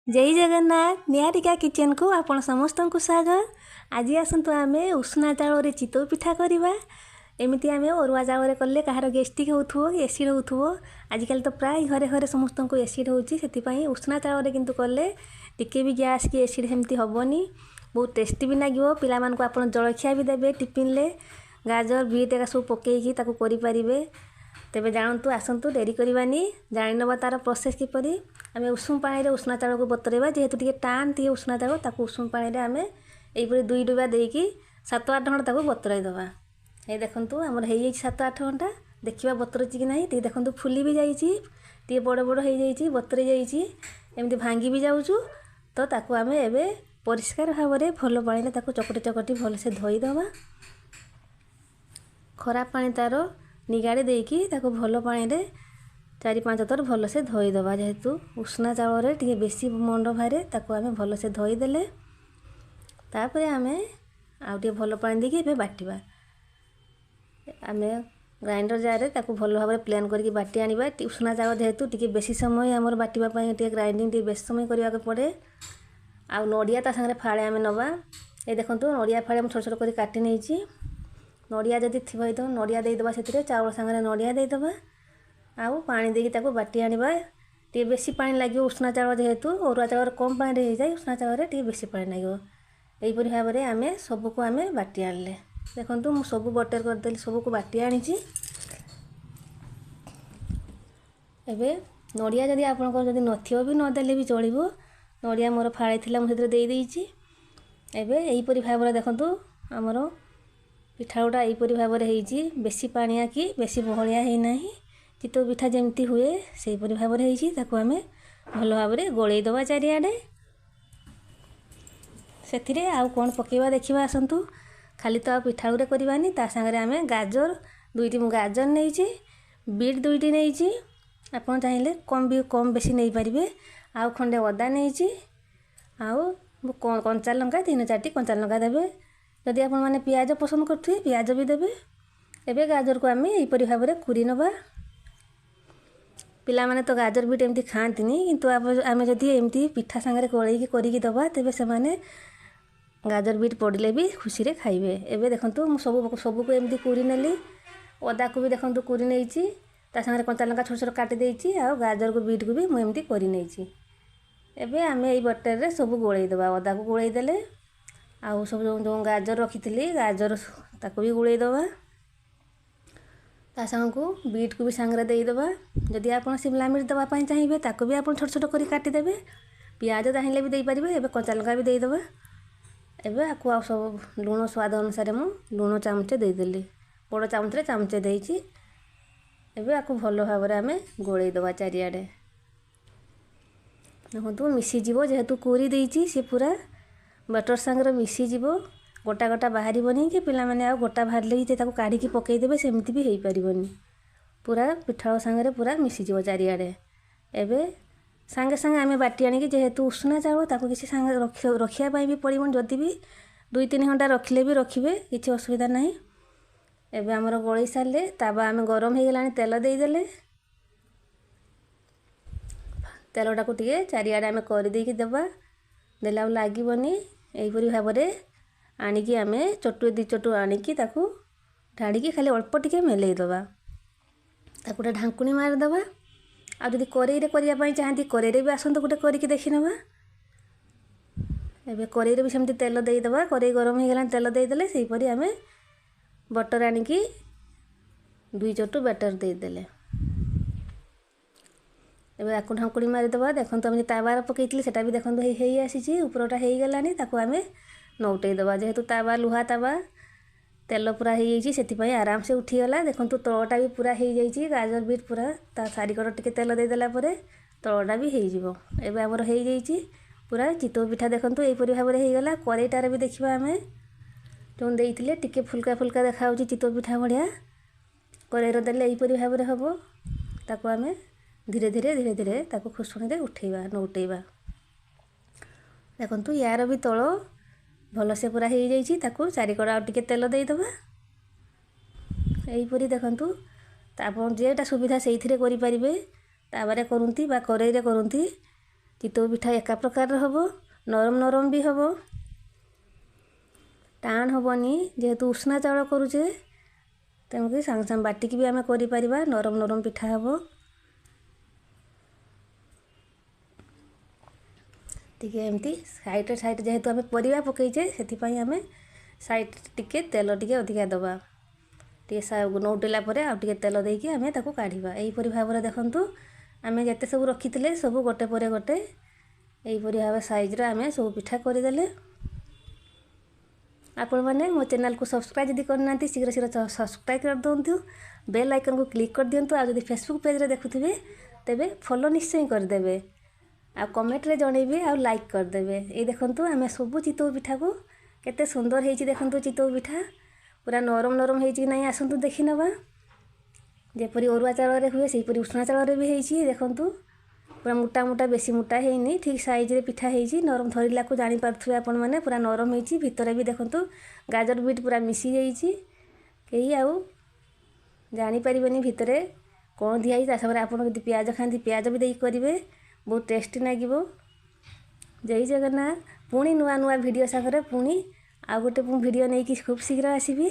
ଜୟ ଜଗନ୍ନାଥ। ନିହାରିକା କିଚେନକୁ ଆପଣ ସମସ୍ତଙ୍କୁ ସ୍ୱାଗତ। ଆଜି ଆସନ୍ତୁ ଆମେ ଉଷୁନା ଚାଉଳରେ ଚିତଉ ପିଠା କରିବା। ଏମିତି ଆମେ ଅରୁଆ ଚାଉଳରେ କଲେ କାହାର ଗ୍ୟାଷ୍ଟ୍ରିକ୍ ହେଉଥିବ କି ଏସିଡ଼୍ ହେଉଥିବ। ଆଜିକାଲି ତ ପ୍ରାୟ ଘରେ ଘରେ ସମସ୍ତଙ୍କୁ ଏସିଡ଼୍ ହେଉଛି। ସେଥିପାଇଁ ଉଷୁନା ଚାଉଳରେ କିନ୍ତୁ କଲେ ଟିକେ ବି ଗ୍ୟାସ୍ କି ଏସିଡ଼୍ ସେମିତି ହେବନି, ବହୁତ ଟେଷ୍ଟି ବି ଲାଗିବ। ପିଲାମାନଙ୍କୁ ଆପଣ ଜଳଖିଆ ବି ଦେବେ ଟିଫିନରେ, ଗାଜର, ବିଟ୍ ଏକା ସବୁ ପକାଇକି ତାକୁ କରିପାରିବେ। ତେବେ ଜାଣନ୍ତୁ, ଆସନ୍ତୁ, ଡେରି କରିବାନି, ଜାଣିନେବା ତା'ର ପ୍ରୋସେସ୍ କିପରି। ଆମେ ଉଷୁମ ପାଣିରେ ଉଷୁନା ଚାଉଳକୁ ବତୁରେଇବା। ଯେହେତୁ ଟିକେ ଟାଣ ଟିକେ ଉଷୁନା ଚାଉଳ, ତାକୁ ଉଷୁମ ପାଣିରେ ଆମେ ଏଇପରି 2 ଡୁବା ଦେଇକି 7-8 ଘଣ୍ଟା ତାକୁ ବତୁରାଇ ଦେବା। ଏଇ ଦେଖନ୍ତୁ, ଆମର ହେଇଯାଇଛି 7-8 ଘଣ୍ଟା। ଦେଖିବା ବତୁରିଛି କି ନାହିଁ। ଟିକେ ଦେଖନ୍ତୁ, ଫୁଲି ବି ଯାଇଛି, ଟିକେ ବଡ଼ ବଡ଼ ହେଇଯାଇଛି, ବତୁରେଇ ଯାଇଛି, ଏମିତି ଭାଙ୍ଗି ବି ଯାଉଛୁ। ତ ତାକୁ ଆମେ ଏବେ ପରିଷ୍କାର ଭାବରେ ଭଲ ପାଣିରେ ତାକୁ ଚକଟି ଚକଟି ଭଲସେ ଧୋଇଦେବା। ଖରାପ ପାଣି ତା'ର ନିଗାଡ଼ି ଦେଇକି ତାକୁ ଭଲ ପାଣିରେ 4-5 ଥର ଭଲସେ ଧୋଇଦେବା। ଯେହେତୁ ଉଷୁନା ଚାଉଳରେ ଟିକେ ବେଶୀ ମଣ୍ଡ ବାହାରେ, ତାକୁ ଆମେ ଭଲସେ ଧୋଇଦେଲେ ତାପରେ ଆମେ ଆଉ ଟିକେ ଭଲ ପାଣି ଦେଇକି ଏବେ ବାଟିବା। ଆମେ ଗ୍ରାଇଣ୍ଡର ଜାରରେ ତାକୁ ଭଲ ଭାବରେ ପ୍ଲେନ୍ କରିକି ବାଟି ଆଣିବା। ଉଷୁନା ଚାଉଳ ଯେହେତୁ ଟିକେ ବେଶୀ ସମୟ ଆମର ବାଟିବା ପାଇଁ ଟିକେ ଗ୍ରାଇଣ୍ଡିଙ୍ଗ ଟିକେ ବେଶୀ ସମୟ କରିବାକୁ ପଡ଼େ। ଆଉ ନଡ଼ିଆ ତା ସାଙ୍ଗରେ ଫାଳେ ଆମେ ନେବା। ଏ ଦେଖନ୍ତୁ, ନଡ଼ିଆ ଫାଳେ ମୁଁ ଛୋଟ ଛୋଟ କରି କାଟି ନେଇଛି। ନଡ଼ିଆ ଯଦି ଥିବ ହେଇଥିବ, ନଡ଼ିଆ ଦେଇଦେବା ସେଥିରେ, ଚାଉଳ ସାଙ୍ଗରେ ନଡ଼ିଆ ଦେଇଦେବା ଆଉ ପାଣି ଦେଇକି ତାକୁ ବାଟି ଆଣିବା। ଟିକେ ବେଶୀ ପାଣି ଲାଗିବ ଉଷୁନା ଚାଉଳ ଯେହେତୁ। ଅରୁଆ ଚାଉଳରେ କମ୍ ପାଣିରେ ହେଇଯାଏ, ଉଷୁନା ଚାଉଳରେ ଟିକେ ବେଶୀ ପାଣି ଲାଗିବ। ଏହିପରି ଭାବରେ ଆମେ ସବୁକୁ ଆମେ ବାଟି ଆଣିଲେ, ଦେଖନ୍ତୁ, ମୁଁ ସବୁ ବଟର କରିଦେଲି, ସବୁକୁ ବାଟି ଆଣିଛି। ଏବେ ନଡ଼ିଆ ଯଦି ଆପଣଙ୍କର ଯଦି ନଥିବ ବି, ନଦେଲେ ବି ଚଳିବ। ନଡ଼ିଆ ମୋର ଫାଳେ ଥିଲା, ମୁଁ ସେଥିରେ ଦେଇଦେଇଛି। ଏବେ ଏହିପରି ଭାବରେ ଦେଖନ୍ତୁ, ଆମର ପିଠାଗୁଡ଼ା ଏହିପରି ଭାବରେ ହେଇଛି। ବେଶୀ ପାଣିଆ କି ବେଶୀ ବହଳିଆ ହେଇନାହିଁ। ଚିତଉ ପିଠା ଯେମିତି ହୁଏ, ସେହିପରି ଭାବରେ ହେଇଛି। ତାକୁ ଆମେ ଭଲ ଭାବରେ ଗୋଳେଇ ଦେବା ଚାରିଆଡ଼େ। ସେଥିରେ ଆଉ କ'ଣ ପକାଇବା ଦେଖିବା ଆସନ୍ତୁ। ଖାଲି ତ ଆଉ ପିଠାଗୁଡ଼ା କରିବାନି, ତା ସାଙ୍ଗରେ ଆମେ ଗାଜର 2ଟି, ମୁଁ ଗାଜର ନେଇଛି, ବିଟ୍ 2ଟି ନେଇଛି, ଆପଣ ଚାହିଁଲେ କମ୍ ବି କମ୍ ବେଶୀ ନେଇପାରିବେ। ଆଉ ଖଣ୍ଡେ ଅଦା ନେଇଛି ଆଉ କଞ୍ଚା ଲଙ୍କା 3-4ଟି କଞ୍ଚା ଲଙ୍କା ଦେବେ। ଯଦି ଆପଣମାନେ ପିଆଜ ପସନ୍ଦ କରୁଥିବେ, ପିଆଜ ବି ଦେବେ। ଏବେ ଗାଜରକୁ ଆମେ ଏହିପରି ଭାବରେ କୁରି ନେବା। ପିଲାମାନେ ତ ଗାଜର ବିଟ୍ ଏମିତି ଖାଆନ୍ତିନି, କିନ୍ତୁ ଆମେ ଯଦି ଏମିତି ପିଠା ସାଙ୍ଗରେ ଗୋଳେଇକି କରିକି ଦେବା, ତେବେ ସେମାନେ ଗାଜର ବିଟ୍ ପଡ଼ିଲେ ବି ଖୁସିରେ ଖାଇବେ। ଏବେ ଦେଖନ୍ତୁ, ମୁଁ ସବୁ ସବୁକୁ ଏମିତି କୁରି ନେଲି। ଅଦାକୁ ବି ଦେଖନ୍ତୁ କୁରି ନେଇଛି, ତା ସାଙ୍ଗରେ କଞ୍ଚା ଲଙ୍କା ଛୋଟ ଛୋଟ କାଟି ଦେଇଛି, ଆଉ ଗାଜରକୁ ବିଟ୍କୁ ବି ମୁଁ ଏମିତି କରି ନେଇଛି। ଏବେ ଆମେ ଏଇ ବଟରରେ ସବୁ ଗୋଳେଇ ଦେବା। ଅଦାକୁ ଗୋଳେଇ ଦେଲେ, ଆଉ ସବୁ ଯେଉଁ ଯେଉଁ ଗାଜର ରଖିଥିଲି, ଗାଜର ତାକୁ ବି ଗୋଳେଇ ଦେବା। ତା ସାଙ୍ଗକୁ ବିଟ୍କୁ ବି ସାଙ୍ଗରେ ଦେଇଦେବା। ଯଦି ଆପଣ ସିମଲା ମିର୍ଚ ଦେବା ପାଇଁ ଚାହିଁବେ, ତାକୁ ବି ଆପଣ ଛୋଟ ଛୋଟ କରି କାଟିଦେବେ। ପିଆଜ ଚାହିଁଲେ ବି ଦେଇପାରିବେ। ଏବେ କଞ୍ଚା ଲଙ୍କା ବି ଦେଇଦେବା। ଏବେ ଆକୁ ଆଉ ସବୁ ଲୁଣ, ସ୍ୱାଦ ଅନୁସାରେ ମୁଁ ଲୁଣ ଚାମଚେ ଦେଇଦେଲି, ବଡ଼ ଚାମଚରେ ଚାମଚେ ଦେଇଛି। ଏବେ ଆକୁ ଭଲ ଭାବରେ ଆମେ ଗୋଳେଇ ଦେବା ଚାରିଆଡ଼େ। ଦେଖନ୍ତୁ, ମିଶିଯିବ। ଯେହେତୁ କୁରି ଦେଇଛି, ସେ ପୁରା ବଟର୍ ସାଙ୍ଗରେ ମିଶିଯିବ, ଗୋଟା ଗୋଟା ବାହାରିବନି କି ପିଲାମାନେ ଆଉ ଗୋଟା ବାହାରିଲେ ବି ତାକୁ କାଢ଼ିକି ପକାଇଦେବେ, ସେମିତି ବି ହେଇପାରିବନି। ପୁରା ପିଠାଳ ସାଙ୍ଗରେ ପୁରା ମିଶିଯିବ ଚାରିଆଡ଼େ। ଏବେ ସାଙ୍ଗେ ସାଙ୍ଗେ ଆମେ ବାଟି ଆଣିକି, ଯେହେତୁ ଉଷୁନା ଚାଉଳ, ତାକୁ କିଛି ସାଙ୍ଗେ ରଖିବା ପାଇଁ ବି ପଡ଼ିବନି। ଯଦି ବି 2-3 ଘଣ୍ଟା ରଖିଲେ ବି ରଖିବେ, କିଛି ଅସୁବିଧା ନାହିଁ। ଏବେ ଆମର ଗୋଳେଇ ସାରିଲେ, ତାୱା ଆମେ ଗରମ ହେଇଗଲାଣି, ତେଲ ଦେଇଦେଲେ। ତେଲଟାକୁ ଟିକେ ଚାରିଆଡ଼େ ଆମେ କରିଦେଇକି ଦେବା, ଦେଲେ ଆଉ ଲାଗିବନି। ଏହିପରି ଭାବରେ ଆଣିକି ଆମେ ଚଟୁ 2 ଚଟୁ ଆଣିକି ତାକୁ ଢାଳିକି ଖାଲି ଅଳ୍ପ ଟିକେ ମେଲେଇ ଦେବା, ତାକୁ ଗୋଟେ ଢାଙ୍କୁଣୀ ମାରିଦେବା। ଆଉ ଯଦି କରେଇରେ କରିବା ପାଇଁ ଚାହାନ୍ତି, କରେଇରେ ବି ଆସନ୍ତୁ ଗୋଟେ କରିକି ଦେଖିନେବା। ଏବେ କରେଇରେ ବି ସେମିତି ତେଲ ଦେଇଦେବା। କରେଇ ଗରମ ହେଇଗଲାଣି, ତେଲ ଦେଇଦେଲେ। ସେହିପରି ଆମେ ବଟର ଆଣିକି 2 ଚଟୁ ବ୍ୟାଟର ଦେଇଦେଲେ। ଏବେ ଆକୁ ଢାଙ୍କୁଣୀ ମାରିଦେବା। ଦେଖନ୍ତୁ, ଆମେ ତାୱାରେ ପକାଇଥିଲେ, ସେଟା ବି ଦେଖନ୍ତୁ ହେଇ ଆସିଛି, ଉପରଟା ହେଇଗଲାଣି। ତାକୁ ଆମେ ନଉଟେଇ ଦେବା। ଯେହେତୁ ତାୱା ଲୁହା ତାୱା, ତେଲ ପୁରା ହେଇଯାଇଛି, ସେଥିପାଇଁ ଆରାମସେ ଉଠିଗଲା। ଦେଖନ୍ତୁ, ତଳଟା ବି ପୁରା ହେଇଯାଇଛି। ଗାଜର ବିଟ୍ ପୁରା ତା ଚାରିକଡ଼ ଟିକେ ତେଲ ଦେଇଦେଲା ପରେ ତଳଟା ବି ହେଇଯିବ। ଏବେ ଆମର ହେଇଯାଇଛି ପୁରା ଚିତଉ ପିଠା। ଦେଖନ୍ତୁ, ଏହିପରି ଭାବରେ ହେଇଗଲା। କରେଇଟାରେ ବି ଦେଖିବା, ଆମେ ଯେଉଁ ଦେଇଥିଲେ ଟିକେ ଫୁଲକା ଫୁଲକା ଦେଖାହେଉଛି ଚିତଉ ପିଠା ଭଳିଆ। କରେଇର ଦେଲେ ଏହିପରି ଭାବରେ ହେବ। ତାକୁ ଆମେ ଧୀରେ ଧୀରେ ଧୀରେ ଧୀରେ ତାକୁ ଖୁସୁଣିରେ ଉଠେଇବା, ନଉଟେଇବା। ଦେଖନ୍ତୁ, ୟାର ବି ତଳ ଭଲସେ ପୁରା ହେଇଯାଇଛି। ତାକୁ ଚାରିକଡ଼ ଆଉ ଟିକେ ତେଲ ଦେଇଦେବା ଏହିପରି। ଦେଖନ୍ତୁ, ଆପଣ ଯେଟା ସୁବିଧା ସେଇଥିରେ କରିପାରିବେ, ତାୱାରେ କରନ୍ତି ବା କରେଇରେ କରନ୍ତି। ଚିତଉ ପିଠା ଏକା ପ୍ରକାରର ହେବ, ନରମ ନରମ ବି ହେବ, ଟାଣ ହେବନି। ଯେହେତୁ ଉଷୁନା ଚାଉଳ କରୁଛେ, ତେଣୁକରି ସାଙ୍ଗେ ସାଙ୍ଗେ ବାଟିକି ବି ଆମେ କରିପାରିବା, ନରମ ନରମ ପିଠା ହେବ। ଟିକେ ଏମିତି ସାଇଡ଼୍ରେ ସାଇଡ଼୍, ଯେହେତୁ ଆମେ ପରିବା ପକେଇଛେ, ସେଥିପାଇଁ ଆମେ ସାଇଡ଼୍ ଟିକେ ତେଲ ଟିକେ ଅଧିକା ଦେବା। ଟିକେ ନଉଟିଲା ପରେ ଆଉ ଟିକେ ତେଲ ଦେଇକି ଆମେ ତାକୁ କାଢ଼ିବା। ଏହିପରି ଭାବରେ ଦେଖନ୍ତୁ, ଆମେ ଯେତେ ସବୁ ରଖିଥିଲେ ସବୁ ଗୋଟେ ପରେ ଗୋଟେ ଏହିପରି ଭାବେ ସାଇଜ୍ର ଆମେ ସବୁ ପିଠା କରିଦେଲେ। ଆପଣମାନେ ମୋ ଚ୍ୟାନେଲକୁ ସବସ୍କ୍ରାଇବ୍ ଯଦି କରିନାହାନ୍ତି, ଶୀଘ୍ର ଶୀଘ୍ର ସବସ୍କ୍ରାଇବ୍ କରିଦିଅନ୍ତୁ, ବେଲ୍ ଆଇକନ୍କୁ କ୍ଲିକ୍ କରିଦିଅନ୍ତୁ। ଆଉ ଯଦି ଫେସବୁକ୍ ପେଜ୍ରେ ଦେଖୁଥିବେ, ତେବେ ଫଲୋ ନିଶ୍ଚୟ କରିଦେବେ, ଆଉ କମେଣ୍ଟରେ ଜଣେଇବେ, ଆଉ ଲାଇକ୍ କରିଦେବେ। ଏଇ ଦେଖନ୍ତୁ, ଆମେ ସବୁ ଚିତଉ ପିଠାକୁ କେତେ ସୁନ୍ଦର ହେଇଛି। ଦେଖନ୍ତୁ, ଚିତଉ ପିଠା ପୁରା ନରମ ନରମ ହେଇଛି କି ନାହିଁ ଆସନ୍ତୁ ଦେଖିନେବା। ଯେପରି ଅରୁଆ ଚାଉଳରେ ହୁଏ, ସେହିପରି ଉଷୁନା ଚାଉଳରେ ବି ହେଇଛି। ଦେଖନ୍ତୁ, ପୁରା ମୋଟା ମୋଟା, ବେଶୀ ମୋଟା ହେଇନି, ଠିକ୍ ସାଇଜ୍ରେ ପିଠା ହେଇଛି, ନରମ। ଧରିଲାକୁ ଜାଣିପାରୁଥିବେ ଆପଣମାନେ, ପୁରା ନରମ ହେଇଛି। ଭିତରେ ବି ଦେଖନ୍ତୁ, ଗାଜର ବିଟ୍ ପୁରା ମିଶି ଯାଇଛି, କେହି ଆଉ ଜାଣିପାରିବେନି ଭିତରେ କ'ଣ ଦିଆହେଇଛି। ତା ସାଙ୍ଗରେ ଆପଣ ଯଦି ପିଆଜ ଖାଆନ୍ତି, ପିଆଜ ବି ଦେଇକି କରିବେ, ବହୁତ ଟେଷ୍ଟି ଲାଗିବ। ଜୟ ଜଗନ୍ନାଥ। ପୁଣି ନୂଆ ନୂଆ ଭିଡ଼ିଓ ସାଙ୍ଗରେ ପୁଣି ଆଉ ଗୋଟେ ମୁଁ ଭିଡ଼ିଓ ନେଇକି ଖୁବ୍ ଶୀଘ୍ର ଆସିବି।